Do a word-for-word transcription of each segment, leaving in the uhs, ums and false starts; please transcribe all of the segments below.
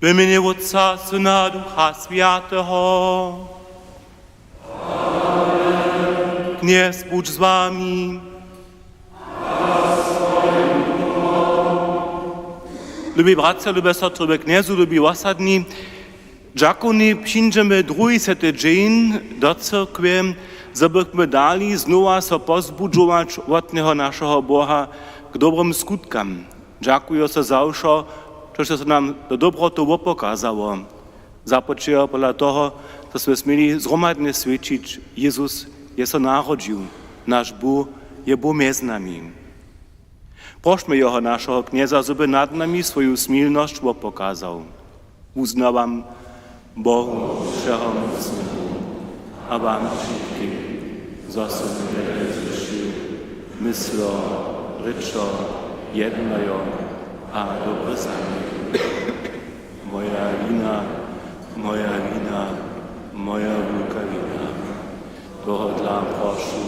W mjenje Wótca, Syna, Ducha Swjateho. Knjez budź z wami. Lubi bratřa, lube sotry we Knjezu, lubi wosadni, dźakowni přińdźemy druhi swjaty dźeń do cyrkwje, zo bychmy dali znowa so pozbudźować wotneho našeho Boha k dobrym skutkam. Dźakujo so za wšo, čož so nam do dobroty wopokazało. Započejo pola toho, zo smy směli zhromadnje swědčić: Jezus je so narodźił, naš Bóh je był mjez nami. Prošmy jeho, našeho Knjeza, zo by nad nami swoju smilnosć wopokazał. Wuznawam Bohu Wšehomócnemu a wam wšitkim, zo sym wjele zhrěšił, mysljo, rěčo, jednajo a dobre zaměrił. Moja wina, moja wina, moja wulka wina. Tohodla prošu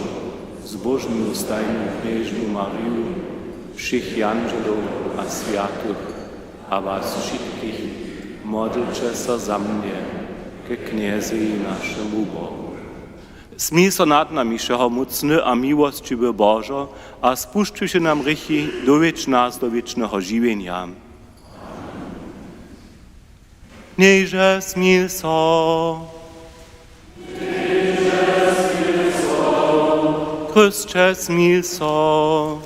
zbóžnu stajnu knježnu Mariju, wšěch jandźelow a swjatych a was wšitkich, modlće so za mnje ke Knjezej, našemu Bohu. Smil so nad nami, wšehomócny a miłosćiwy Božo, a spušćiwši nam hrěchi, dowjedź nas do wěčneho žiwjenja. Knježe, smil so. Chrysće, smil so.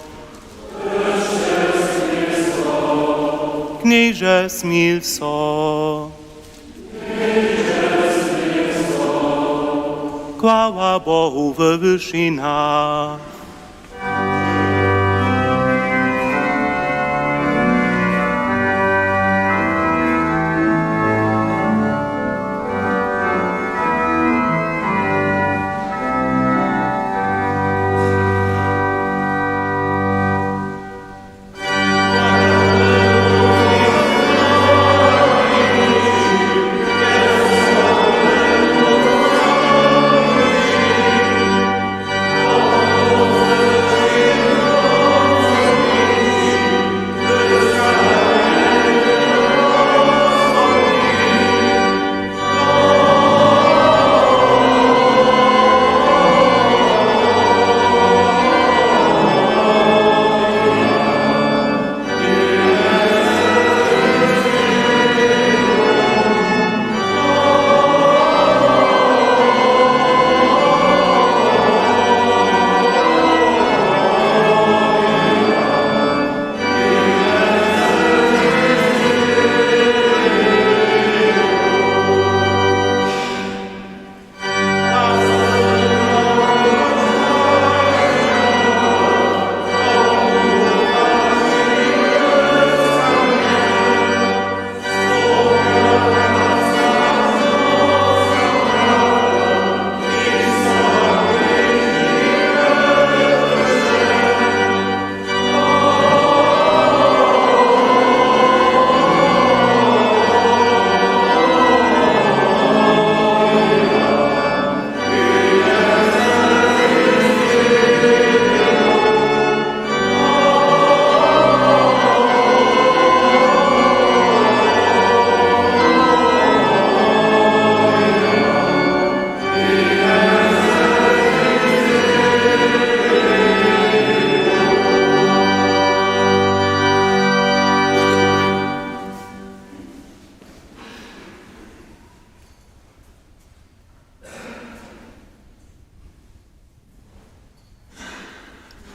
Knježe, smil so. Chwała Bohu we wyšinach.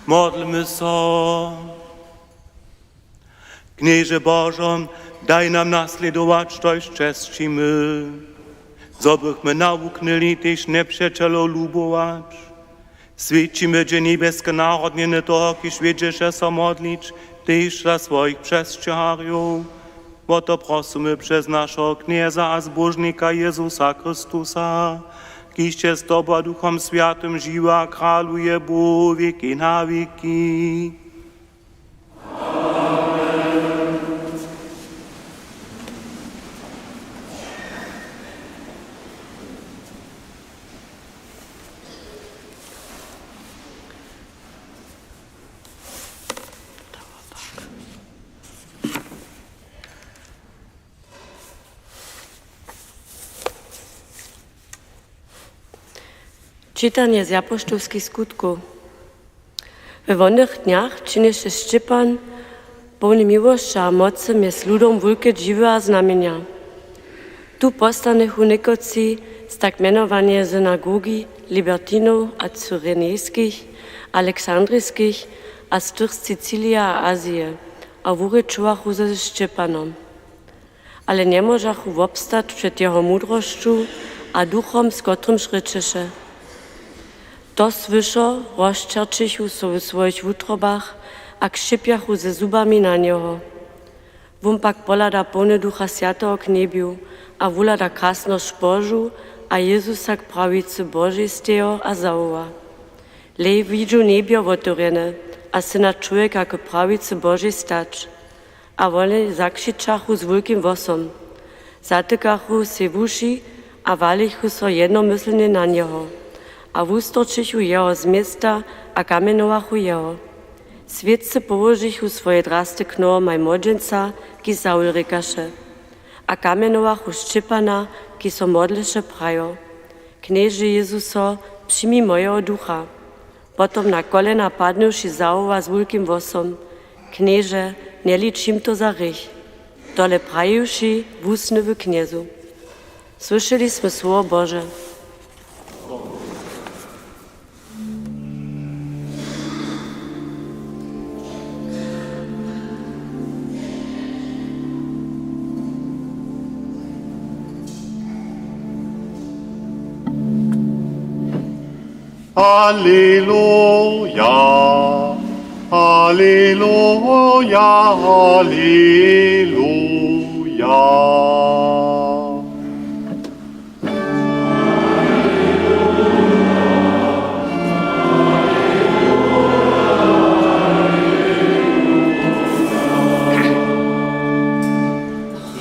Modlmy so. Knježe Božo, daj nam naslědować, štož česćimy, zo bychmy nawuknyli tež njepřećelow lubować. Swjećimy dźě njebjeske narodnjenje toho, kiž wědźeše so modlić tež za swojich přesćiharjow. Wo to prosymy přez našeho Knjeza a Zbóžnika Jezusa Chrystusa, kiž je z tobu a Duchom Swjatym žiwy a kraluje Bóh wěki na wěki. Čitanje z apoštołskich Skutkow. We wonych dnjach činješe Šćěpan połny miłosće a mocy mjez ludom wulke dźiwy a znamjenja. Tu postanechu někotři z tak mjenowaneje synagogi libertinow a cyrenejskich, aleksandriskich a z tych z Sicilije a Azije a wurěčowachu ze Šćěpanom. Ale njemóžachu wobstać před jeho mudrosću a duchom, z kotrymž rěčeše. To słyšo, rozčerćichu so w swojich wutrobach a křipjachu ze zubami na njeho. Wón pak pohlada połny Ducha Swjateho k njebju a wuhlada krasnosć Božu a Jězusa k prawicy Božej stejo a zawoła: Lej, widźu njebjo wotewrjene a Syna čłowjeka k prawicy Božej stać. A wone zakřičachu z wulkim hłosom, zatykachu sej wuši a walichu so jednomyslnje na njeho a wustorčichu jeho z města a kamjenowachu jeho. Swětcy połožichu swoje drasty k nohomaj młodźenca, kiž zaulrěkaše, a kamjenowachu Šćěpana, kiž so modleše, prajo: Knježe Jězuso, přimi mojeho ducha. Potom na kolena padnywši zawoła z wulkim hłosom: Knježe, njelič jim to za hrěch. Tole prajiwši, wusny w Knjezu. Słyšeli smy słowo Bože. Aleluja, aleluja, aleluja.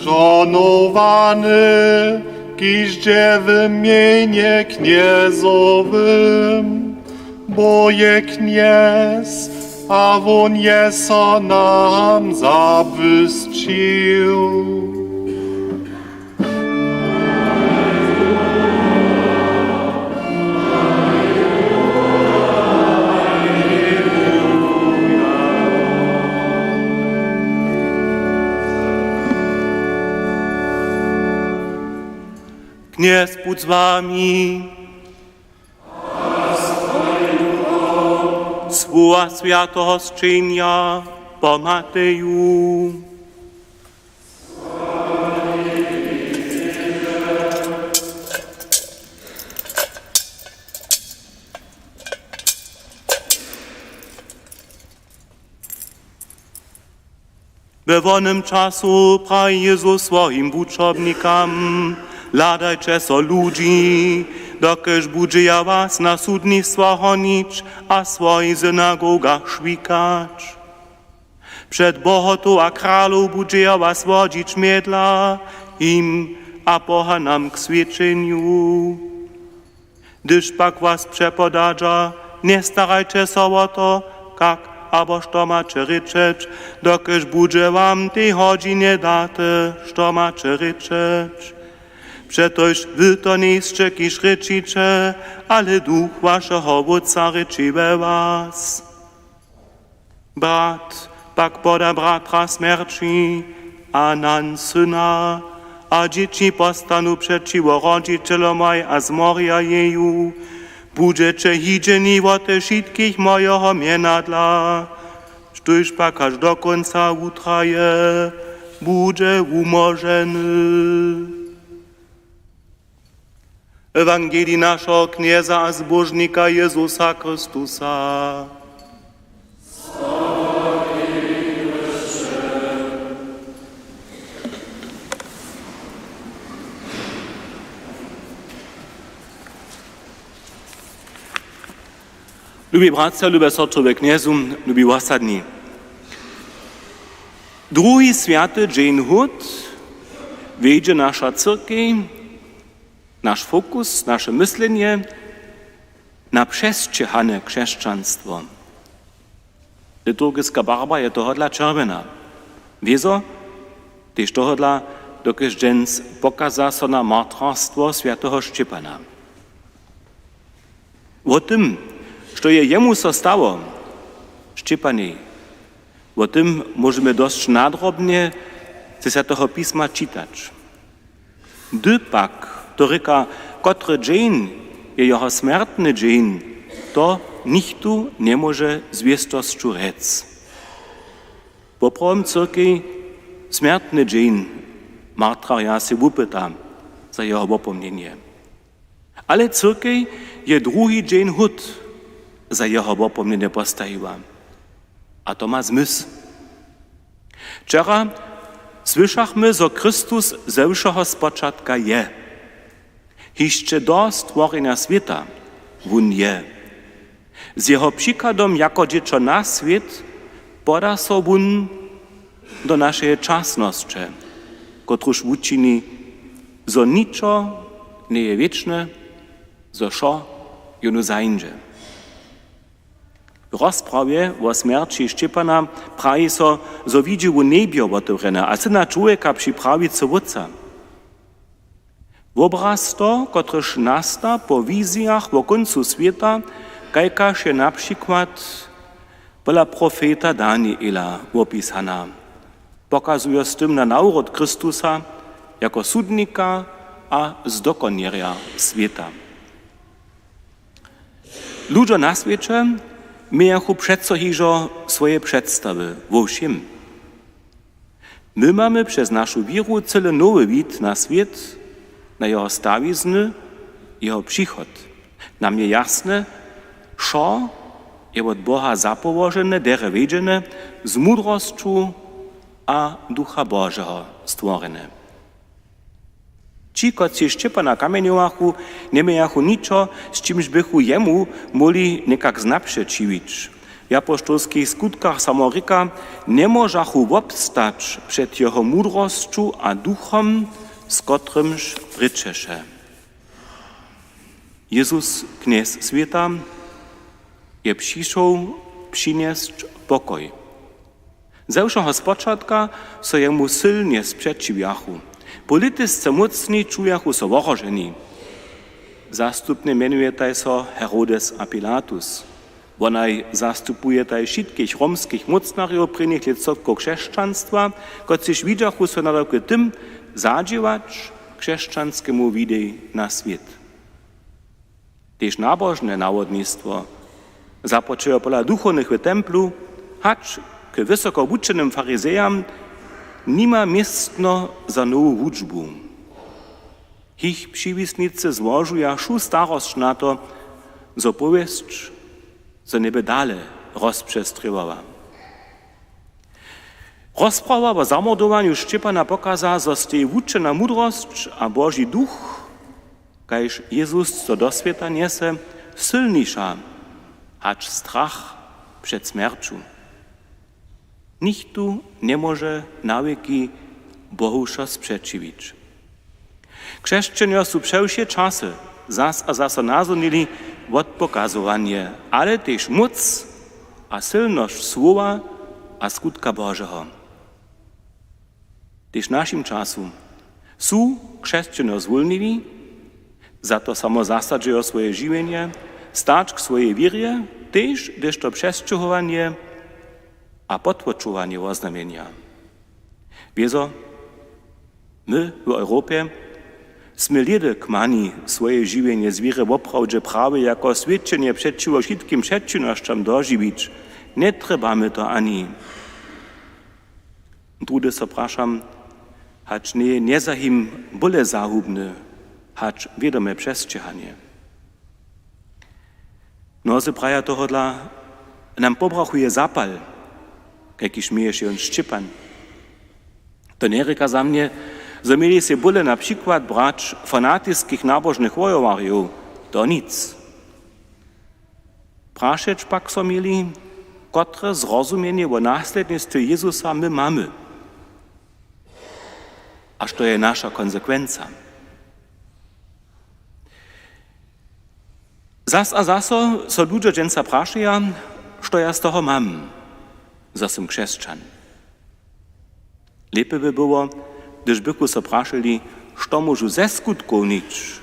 Žonowany, kiž dźe w mjenje Knjezowym, bo je Knjez a wón je so nam zabłysćił. Knjez budź z wami. Słowa swjateho sćenja po Mateju. We wonym času praji Jezus swojim wučobnikam: Hladajće so ludźi, dokelž budźeja was na sudnistwa honić a w swojich synagogach šwikać. Před bohotow a kralow budźeja was wodźić mjedla jim a pohanam k swjećenju. Hdyž pak was přepodadźa, njestarajće so wo to, kak abo što maće rěčeć, dokelž budźe wam w tej hodźinje date, što maće rěčeć. Přetož wy to njejsće, kiž rěčiće, ale Duch wašeho Wótca rěči we was. Brat pak poda bratra smjerći a nan syna, a dźěći postanu přećiwo rodźićelomaj a zmorja jeju. Budźeće hidźeni wote wšitkich mojeho mjena dla. Štóž pak hač do kónca wutraje, budźe wumoženy. Ewangelij našeho Knjeza a Zbóžnika Jezusa Chrystusa. Lubi bratřa, lube sotry we Knjezu, lubi wosadni. Druhi swjaty dźeń hut wjedźe naša cyrkej, naš fokus, naše myslenje na přesćěhane křesćanstwo. Liturgiska barba je tohodla čerwjena. Wězo tež tohodla, dokelž dźens pokaza so nam martwarstwo swjateho Šćěpana. Wo tym, što je jemu so stało, Šćepanej, wo tym móžemy dosć nadrobnje ze Swjateho pisma čitać. Hdy pak to rěka, kotry dźeń je jeho smjertny dźeń, to nichtó njemóže z wěstosću rjec. Poprawom cyrkej smjertny dźeń martrarja sej wupyta za jeho wopomnjenje. Ale cyrkej je druhi dźeń hód za jeho wopomnjenje postajiła. A to ma zmysł. Wčera słyšachmy, zo Chrystus ze wšeho spočatka je. Hišće do stworjenja swěta wón je. Z jeho přikładom jako dźěćo na swět poda so wón do našeje časnosće, kotruž wučini, zo ničo njeje wěčne, zo wšo jónu zańdźe. W rozprawje wo smjerći Šćěpana praji so, zo widźi wón njebjo wotewrjene a Syna čłowjeka při prawicy Wótca. Wobraz to, kotryž nasta po wizijach wo kóncu swěta, kajkaž je na přikład pola profeta Daniela wopisana, pokazujo z tym na nawrót Chrystusa jako sudnika a zdokonjerja swěta. Ludźo na swěće mějachu přeco hižo swoje předstawy wo wšěm. My mamy přez našu wěru cyle nowy wid na swět, na jeho stawizny, jeho přichod. Nam je jasne, wšo je wot Boha zapołožene, derje wjedźene, z mudrosću a Ducha Božeho stworjene. Ći, kotřiž Šćěpana kamjenjowachu, njemějachu ničo, z čimž bychu jemu móhli někak znapřećiwić. W apoštolskich Skutkach samo rěka, njemóžachu wobstać před jeho mudrosću a duchom, z kotrymž rěčeše. Jezus, Knjez swěta, je přišoł přinjesć pokoj. Ze wšeho spočatka so jemu sylnje spřećiwjachu. Politisce mócni čujachu so wohroženi. Zastupnje mjenujetaj so Herodes a Pilatus. Wonaj zastupujetaj wšitkich romskich mócnarjow prěnich lětstotkow křesćanstwa, kotřiž widźachu so nadawk w tym zadźěłać křesćanskemu widej na swět. Tež nabožne nawodnistwo, započejo pola duchownych w templu, hač k wysoko wučenym farizejam, nima městno za nowu wučbu. Jich přiwisnicy złožuja wšu starosć na to, zo powěsć, zo njeby dale rozpřestrěwała. Rozprawa wo zamordowanju Šćěpana pokaza, zo stej wučena mudrosć a Boži duch, kaž Jezus so do swěta njese, sylniša hač strach před smjerću. Nichtó njemóže na wěki Bohu wšo spřećiwić. Křesćenjo su přez wše časy zas a zaso nazhonili wotpokazowanje, ale tež móc a sylnosć słowa a skutka Božeho. Tež w našim času su křesćenjo zwólniwi, za to samo zasadźejo swoje žiwjenje, stać k swojej wěrje, tež hdyž to přesćěhowanje a potłočowanje woznamjenja. Wězo, my w Europje smy lědy k mani swoje žiwjenje z wěry woprawdźe prawe jako swědčenje přećiwo wšitkim přećiwnosćam dožiwić. Njetrjebamy to ani. Druhdy so prašam, hač njeje njezahim bóle zahubne, hač wědome přesćěhanje. Mnozy praja tohodla, nam pobrachuje zapal, kajkiž měješe jón Šćěpan. To njerěka za mnje, zo měli sej bóle na přikład brać fanatiskich nabožnych wojowarjow, to nic. Prašeć pak so měli, kotre zrozumjenje wo naslednistwje Jezusa my mamy. A što je naša konsekwenca? Zas a zaso so ludźo dźensa prašeja, što ja z toho mam, zo sym křesćan. Lěpje by było, hdyž bychu so prašeli, što móžu zeskutkownić,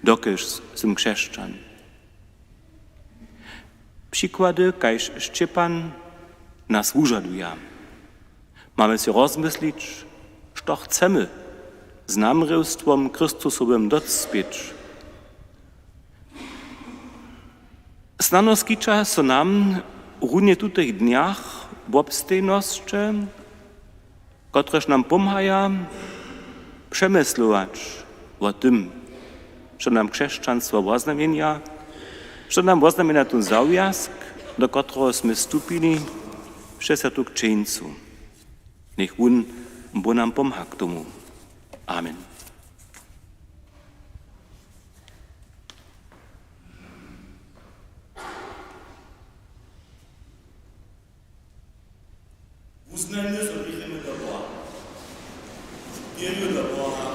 dokelž sym křesćan. Přikłady kaž Šćepan nas wužaduja. Mamy sej rozmyslić, što chcemy z namrěwstwom Chrystusowym docpěć. Snano skića so nam runje w tutych dnjach wobstejnosće, kotrež nam pomhaja přemyslować wo tym, što nam křesćanstwo woznamjenja, što nam woznamjenja tón zawjazk, do kotreho smy stupili přez swjatu křćeńcu. Njech wón Bóh nam pomha k tomu. Amen. Wuznajmy, zo wěrimy do Boha. Wěrju do Boha.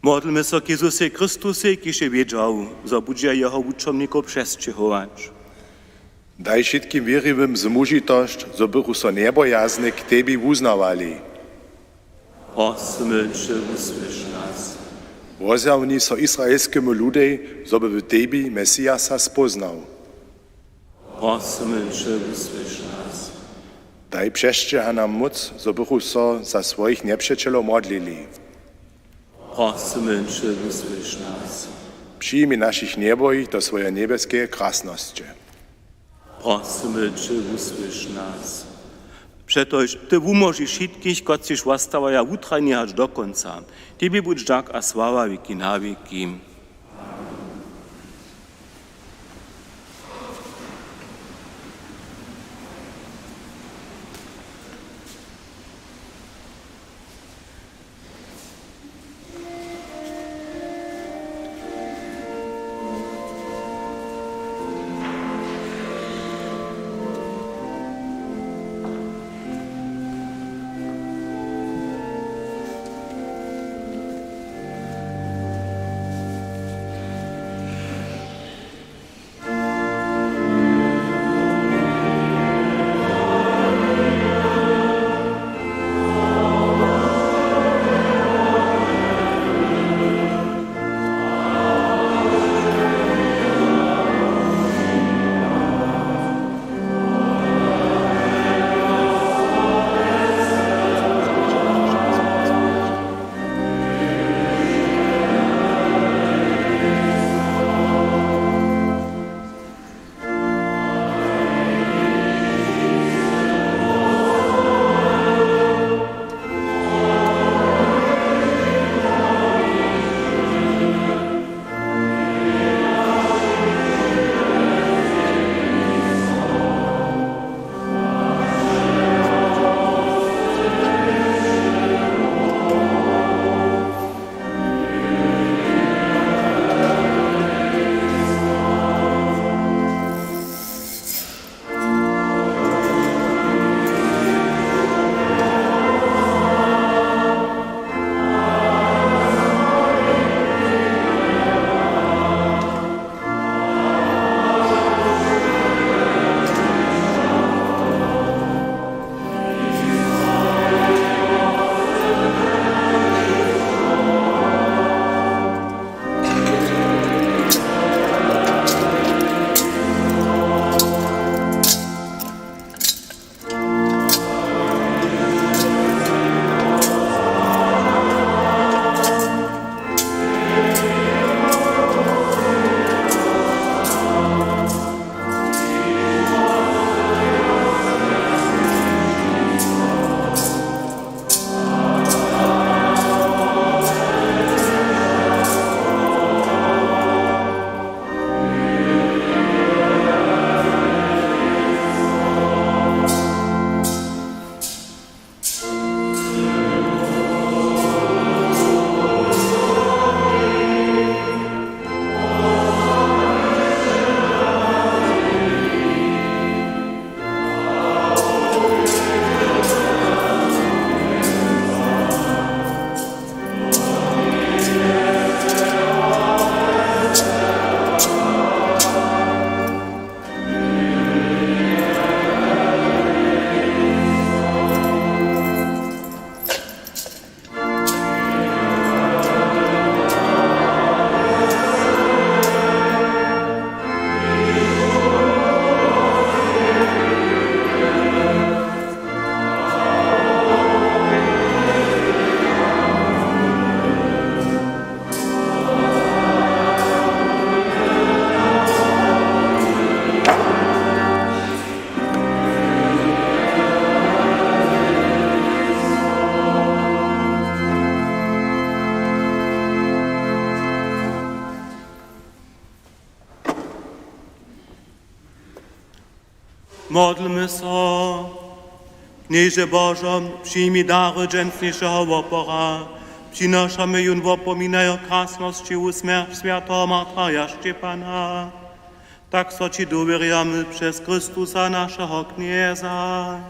Modlmy so k Jezusej Chrystusej, kiž je wědźał, zo budźe jeho wučomnikow přesćěhować. Daj wšitkim wěriwym zmužitość, zo bychu so njebojazne k tebi wuznawali. Prosymy će, wusłyš nas. Wozjawni so izraelskemu ludej, zo by w tebi Mesijasa spóznał. Prosymy će, wusłyš nas. Daj přesćěhanam móc, zo bychu so za swojich njepřećelow modlili. Prosymy će, wusłyš nas. Přijmi našich njebojich do swojeje njebjeskeje krasnosće. Prosymy će, wusłyš nas. Přetož ty wumóžeš wšitkich, kotřiž wostawaja wutrajni hač do kónca. Tebi budź dźak a sława wěki na wěki. Modlmy so. Knježe Božo, přijmi dary dźensnišeho wopora. Přinošamy jón wopominajo krasnosćiwu smjerć swjateho martraja Šćěpana. Tak so ći dowěrjamy přez Chrystusa, našeho Knjeza.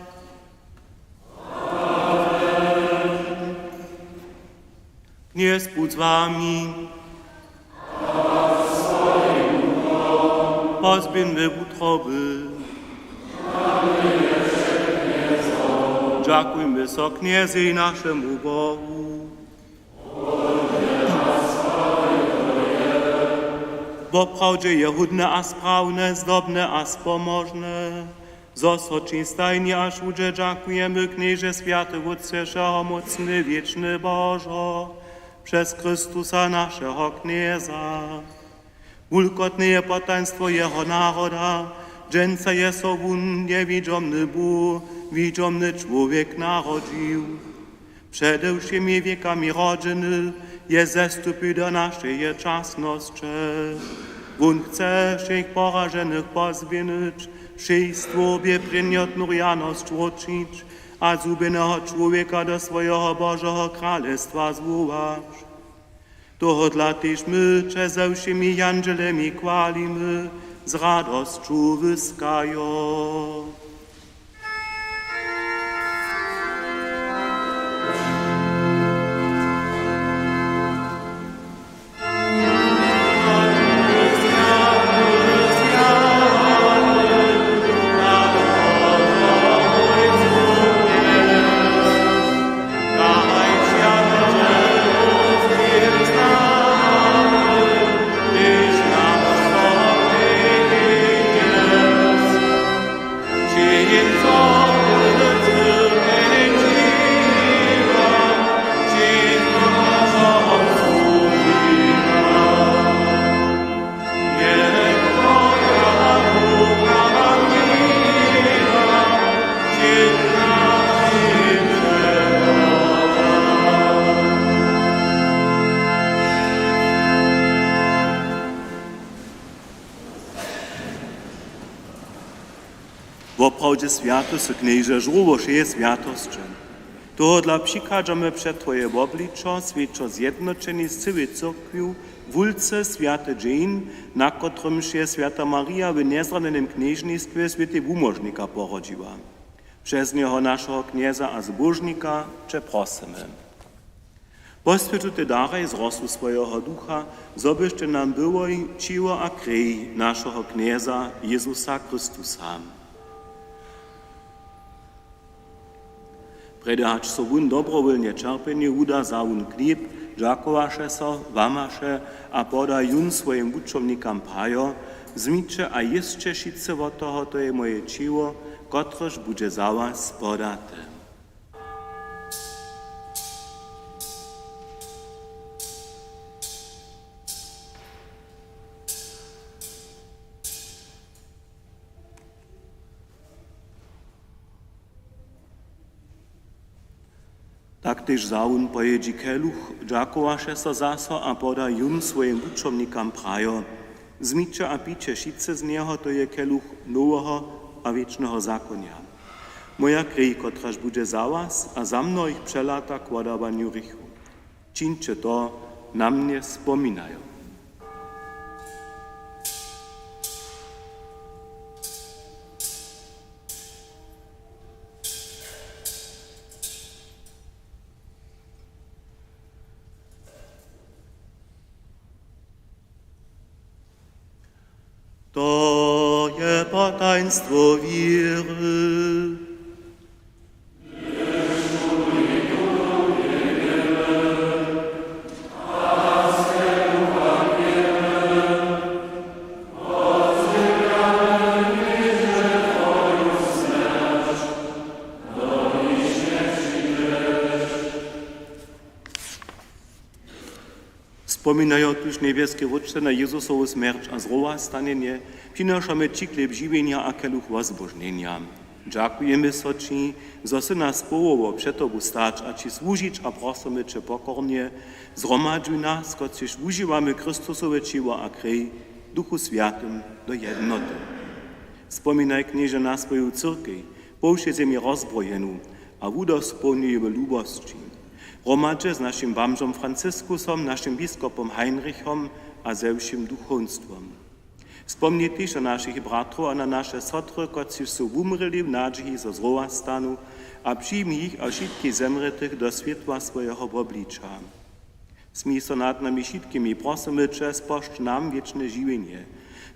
Knjez budź z wami. Pozběhńmy wutroby. Dźakujmy so Knjezej, našemu Bohu. Woprawdźe je hódne a sprawne, zdobne a spomožne, zo so ći stajnje a wšudźe dźakujemy, Knježe, swjaty Wótče, wšehomócny, wěčny Božo, přez Chrystusa, našeho Knjeza. Wulkotne je potajnstwo jeho naroda. Dźensa je so wón, njewidźomny Bóh, widźomny čłowjek, narodźił. Přede wšěmi wěkami rodźeny je zestupił do našeje časnosće. Wón chce wšěch poraženych pozběhnyć, wšej stwórbje prěnjotnu rjanosć wróćić a zhubjeneho čłowjeka do swojeho Božeho kralestwa zwołać. Tohodla tež my će ze wšěmi jandźelemi chwalimy, z radosću wyskajo. Woprawdźe swjaty sy, Knježe, žórło wšeje swjatosće. Tohodla přichadźamy před Twoje wobličo, swjećo zjednoćeni z cyłej cyrkwju, wulce swjaty dźeń, na kotrymž je swjata Marija w njezranjenym knježnistwje swětej wumóžnika porodźiła. Přez njeho, našeho Knjeza a Zbóžnika, Će prosymy. Poswjeć tutej darjej z rosu swojeho Ducha, zo byštej nam byłoj ćěło a krej našeho Knjeza Jězusa Chrystusa. Prjedy hač so wón dobrowólnje ćerpjenju wuda, wza wón chlěb, dźakowaše so, łamaše a poda jón swojim wučomnikam, prajo: Wzmiće a jěsće wšitcy wot toho, to je moje ćěło, kotrež budźe za was podate. Tak tež wza wón po jědźi keluch, dźakowaše so zaso a poda jón swojim wučomnikam, prajo: Wzmiće a pijće wšitcy z njeho, to je keluch noweho a wěčneho zakonja, moja krej, kotraž budźe za was a za mnohich přelata k wodawanju hrěchow. Čińće to na mnje spominajo. To je potajnstwo wěry. Spominajo tuž, njebjeski Wótče, na Jězusowu smjerć a zrowastanjenje, přinošamy ći chlěb žiwjenja a keluch wozbóžnjenja. Dźakujemy so ći, zo sy nas powołał před tobu stać a ći słužić, a prosymy će pokornje: Zhromadźuj nas, kotřiž wužiwamy Chrystusowe ćěło a krej, w Duchu Swjatym do jednoty. Spominaj, Knježe, na swoju cyrkej, po wšej zemi rozbrojenu, a wudospołń ju w lubosći. Hromadźe z našim bamžom Franciskusom, našim biskopom Heinrichom a ze wšěm duchowstwom. Spomni tež na našich bratrow a na naše sotry, kotřiž su wumrěli w nadźiji, zo z rowa stanu, a přijmi jich a wšitkich zemrětych do swětła swojeho wobliča. Smil so nad nami wšitkimi, prosymy će, spožč nam wěčne žiwjenje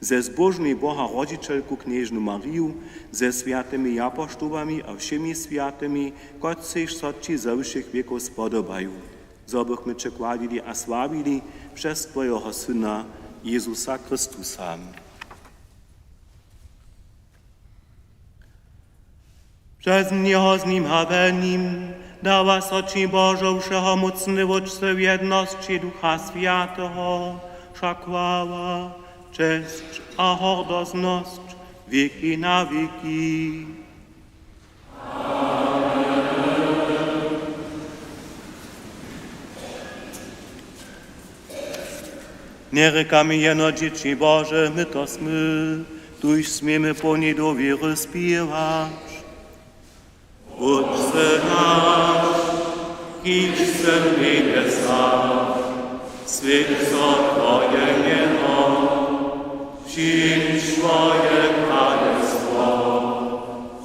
ze zbóžnej Boha rodźićelku knježnu Mariju, ze swjatymi japoštołami a wšěmi swjatymi, kotřiž so ći ze wšěch wěkow spodobaju, zo bychmy će chwalili a sławili přez twojeho Syna Jezusa Chrystusa. Přez njeho, z nim a w nim dawa so ći, Božo, wšehomócny Wótče, w jednosći Ducha Swjateho wša chwała, česć a hordoznosć wěki na wěki. Njerěkamy jeno dźěći Bože, my to smy, tuž směmy połni dowěry spěwać: Wótče naš, kiž sy w njebjesach, swjeć so twoje mjeno, přińdź twoje kralestwo,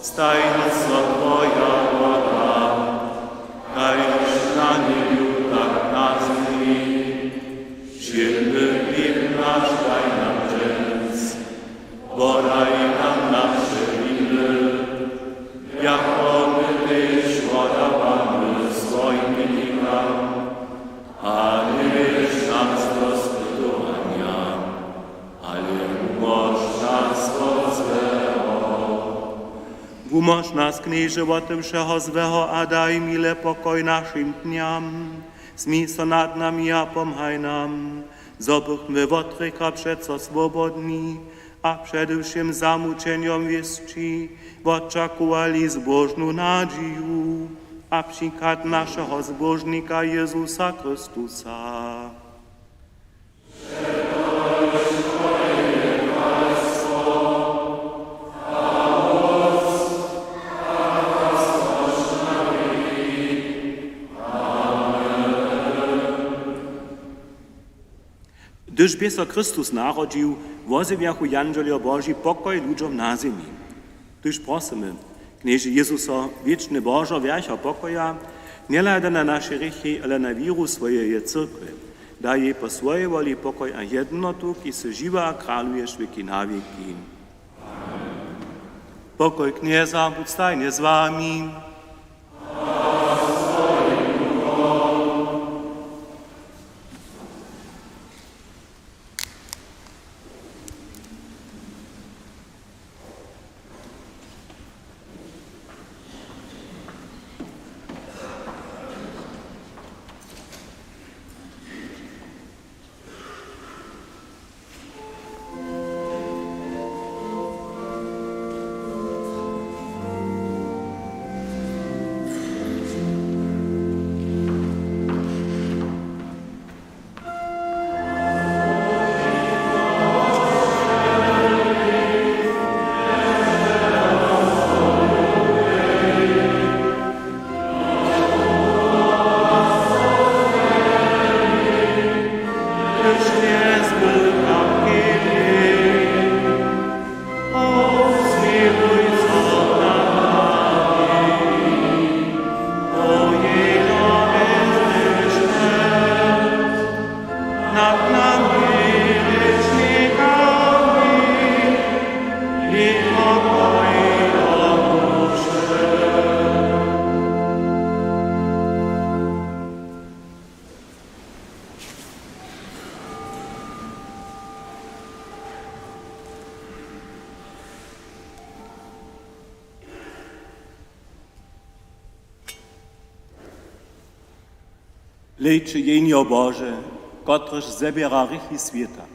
staj so twoja wola, kaž na njebju, tak na zemi. Wšědny chlěb naš daj nam dźens, wodaj nam naše winy, jako my tež wodawamy swojim winikam, a njewjedź nas do spytowanja, ale wumóž nas wot złeho. Wumóž nas, Knježe, wot wšeho złeho a daj mile pokoj našim dnjam. Smil so nad nami a pomhaj nam, zo bychmy wot hrěcha přeco swobodni a před wšěm zamućenjom wěsći wočakowali zbóžnu nadźiju a přichad našeho Zbóžnika Jezusa Chrystusa. Hdyž bě so Chrystus narodźił, wozjewjachu jandźeljo Boži pokoj ludźom na zemi. Tuž prosymy, Knježe Jezuso, wěčny Božo, wjercho pokoja, njehladaj na naše hrěchi, ale na wěru swojeje cyrkwje. Daj jej po swojej woli pokoj a jednotu, kiž sy žiwy a kraluješ wěki na wěki. Pokoj Knjeza budź stajnje z wami. Hlejće, Jehnjo Bože, kotrež zběra hrěchi swěta.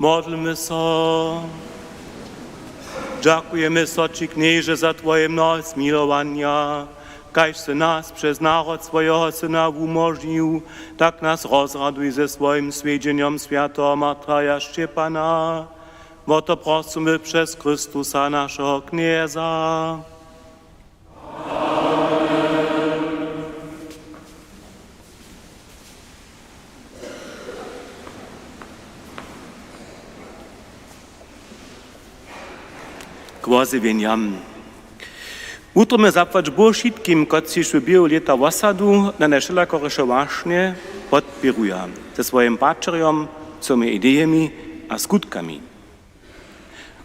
Modlmy so. Dźakujemy so ći, Knježe, za twoje mnohe smilowanja, kaž sy nas přez narod swojeho Syna wumóžnił, tak nas rozraduj ze swojim swjedźenjom swjateho martraja Šćepana. Wo to prosymy přez Chrystusa, našeho Knjeza. K wozjewjenjam. Wutrobnje zapłać Bóh wšitkim, kotřiž w běhu lěta wosadu na najwšelakoriše wašnje podpěruja ze swojim pačerjom, swojimi idejemi a skutkami.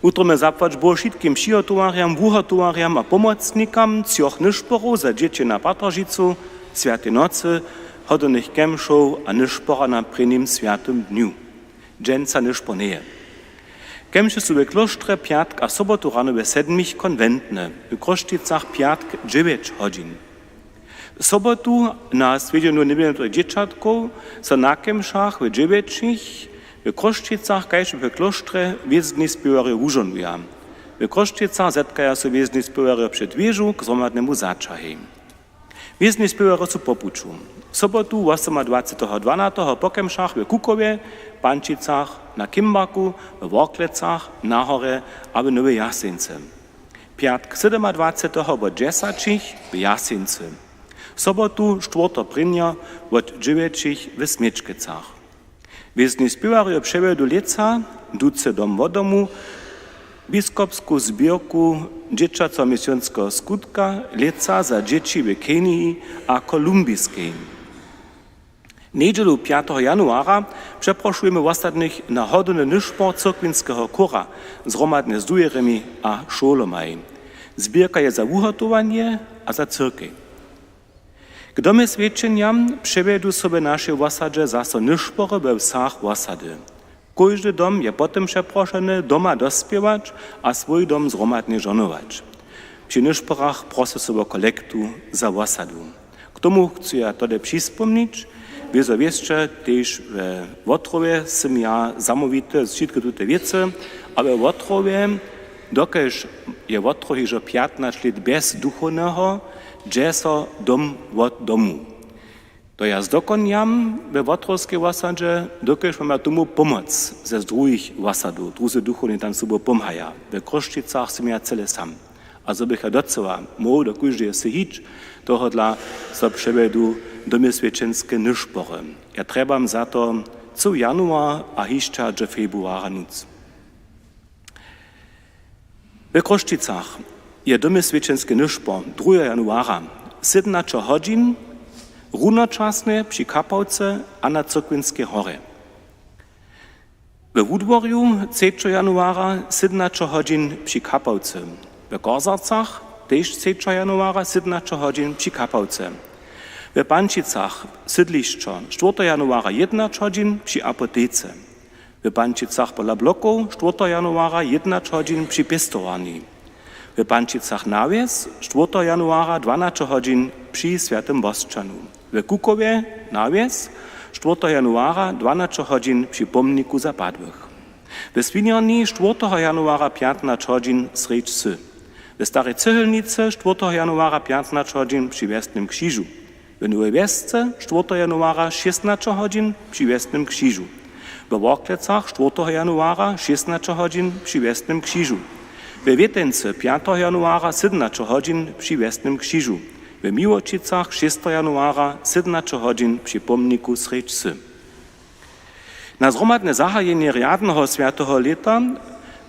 Wutrobnje zapłać Bóh wšitkim přihotowarjam, wuhotowarjam a pomocnikam třoch nyšporow za dźěći na Patražicu, Swjatej nocy, hodownych kemšow a nyšpora na prěnim swjatym dnju. Dźensa nyšpor njeje. Kemše su w klóštrje pjatk a sobotu rano we sedmich konwentne, w Chrósćicach pjatk dźewjeć hodźin. Sobotu na swjedźenju njebjenoteho dźěćatkow so na kemšach w dźewjećich w Chrósćicach kaž we klóštrje wězdni spěwarjo wužohnuja. W Chrósćicach zetkaja so wězdni spěwarjo před wěžu k zhromadnemu zaćahej. Wězdni spěwarjo su po puću. Sobotu wosomadwaceteho dwanateho po kemšach w Kukowje, Pančicach, na Kimbaku, we Worklecach, na Horje a w Nowej Jaseńcy. Pjatk sydomadwaceteho wot dźesaćich w Jaseńcy. Sobotu štwórto prěnjo wot dźewjećich w Směčkecach. Wězni spěwarjo přewjedu lětsa, ducy dom wot domu, biskopsku zběrku dźěćaceho misionskeho skutka, lětsa za dźěći w Keniji a Kolumbiskej. Njedźelu pjateho januara přeprošujemy wosadnych na hodowny nyšpor cyrkwinskeho chóra zhromadnje z dujerjemi a šołomaj. Zběrka je za wuhotowanje a za cyrkej. K domyswjećenjam přewjedu so w našej wosadźe zaso nyšpory we wsach wosady. Kóždy dom je potom přeprošeny, doma dospěwać a swój dom zhromadnje žohnować. Při nyšporach prosy so wo kolektu za wosadu. K tomu chcu ja tole přispomnić, wězo wěsće, tež we Wotrowje sym ja zamołwity z wšitke tute wěcy, a we Wotrowje, dokelž je Wotrow hižo pjatnaće lět bjez duchowneho, dźe so dom wot domu. To ja zdokonjam we Wotrowskej wosadźe, dokelž mam ja tomu pomoc ze druhich wosadow, druzy duchowni tam sobu pomhaja. We Chrósćicach sym ja cyle sam. A zo bych ja docyła móhł do kóždeje wsy hić, tohodla so přewjedu domyswjećenske nyšpory. Ja trjebam za to cył januar a hišće do februara nóc. We Chrósćicach je domyswjećenski nyšpor druheho januara, sydomnaće hodźin, runočasnje při Kapałce a na Cyrkwinskej horje. We Wudworju třećeho januara sydomnaće hodźin při Kapałce, we Korzarcach tež třećeho januara sydomnaće hodźin při Kapałce, we Pančicach sydlišćo štwórteho januara jědnaće hodźin při apotece. W Pančicach pola blokow štwórteho januara jědnaće hodźin při pěstowarni. W Pančicach na wjes štwórteho januara dwanaće hodźin při Swjatym Bosćanu. W Kukowje na wjes štwórteho januara dwanaće hodźin při pomniku za padłych. W Swinjarni štwórteho januara pjatnaće hodźin srjedź wsy. W Starej Cyhelnicy štwórteho januara pjatnaće hodźin při wjesnym křižu. W Nowej Wjesce štwórteho januara šěsnaće hodźin při wjesnym křižu. We Worklecach štwórteho januara šěsnaće hodźin při wjesnym křižu. We Wěteńcy pjateho januara sydomnaće hodźin při wjesnym křižu. We Miłošicach šesteho januara sydomnaće hodźin při pomniku srjedź wsy. Na zhromadne zahajenje rjadneho swjateho lěta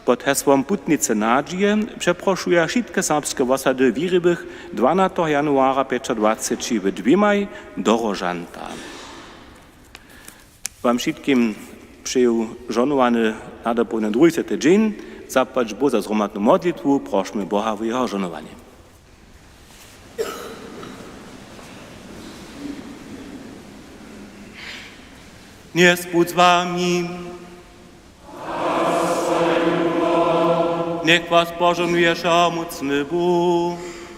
pod hesłom Putnicy nadźije přeprošuja wšitke serbske wosady wěriwych dwanateho januara pjećadwaceći w dwěmaj do Róžanta. Wam wšitkim přeju žohnowany nadopołdnjany druhi swjaty dźeń. Zapłać Bóh za zhromadnu modlitwu, prošmy Boha wo jeho žohnowanje. Knjez budź z wami. Njech was požohnuje wšehomócny Bóh,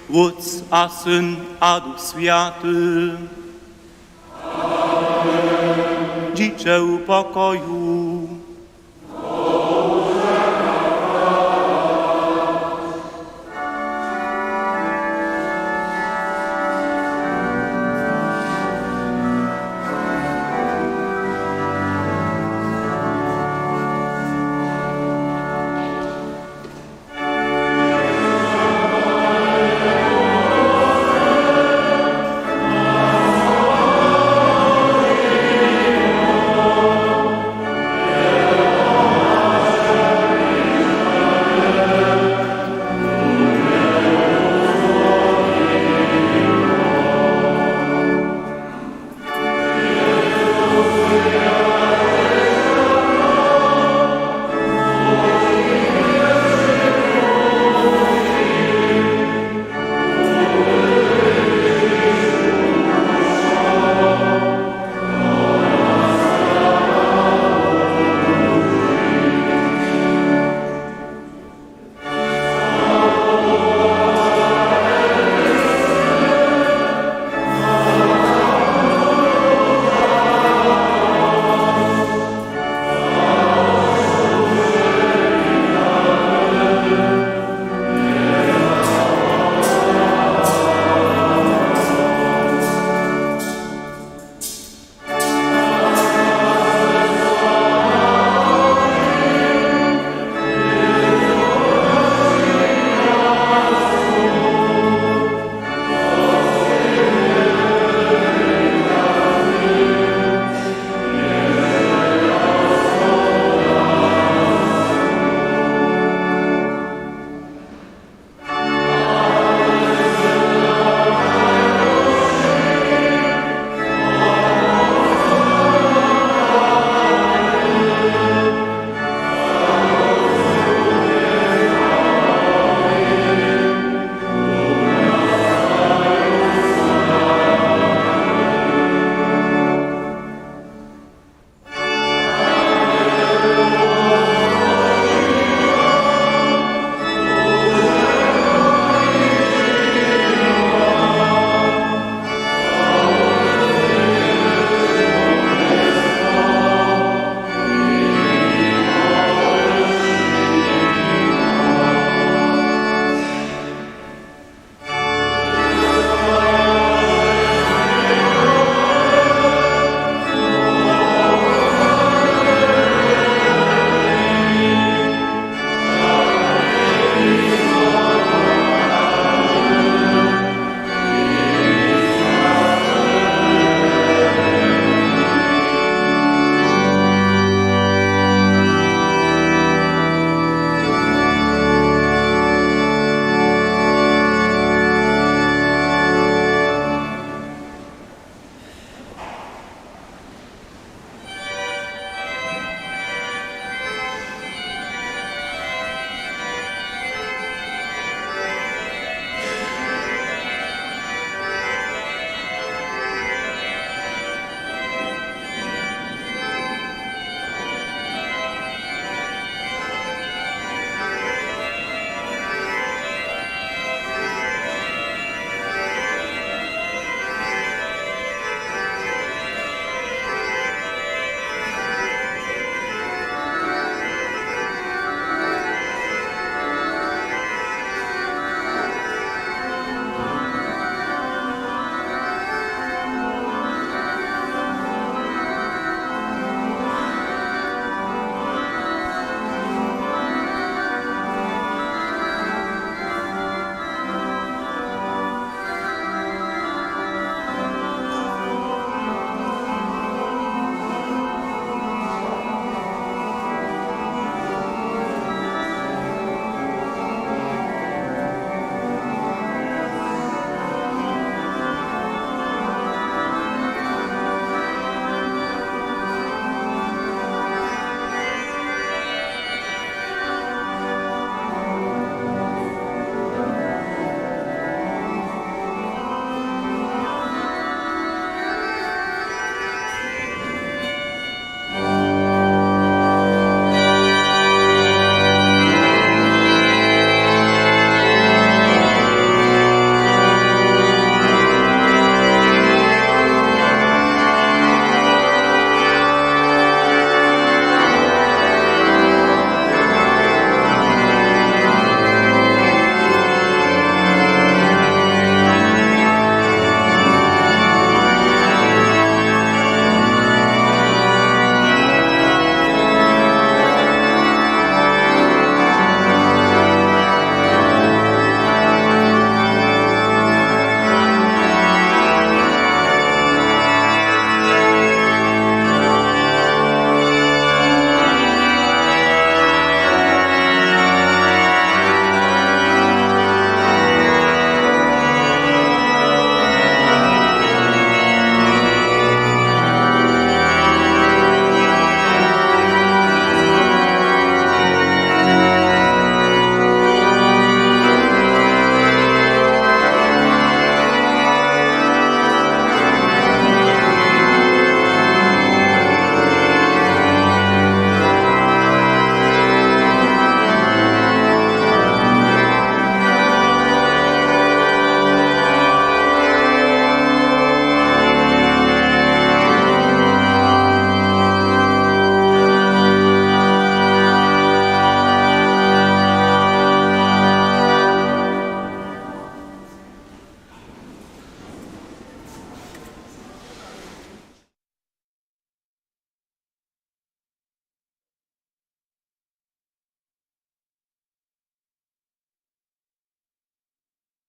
Wótc a Syn a Duch Swjaty. Dźiće w pokoju.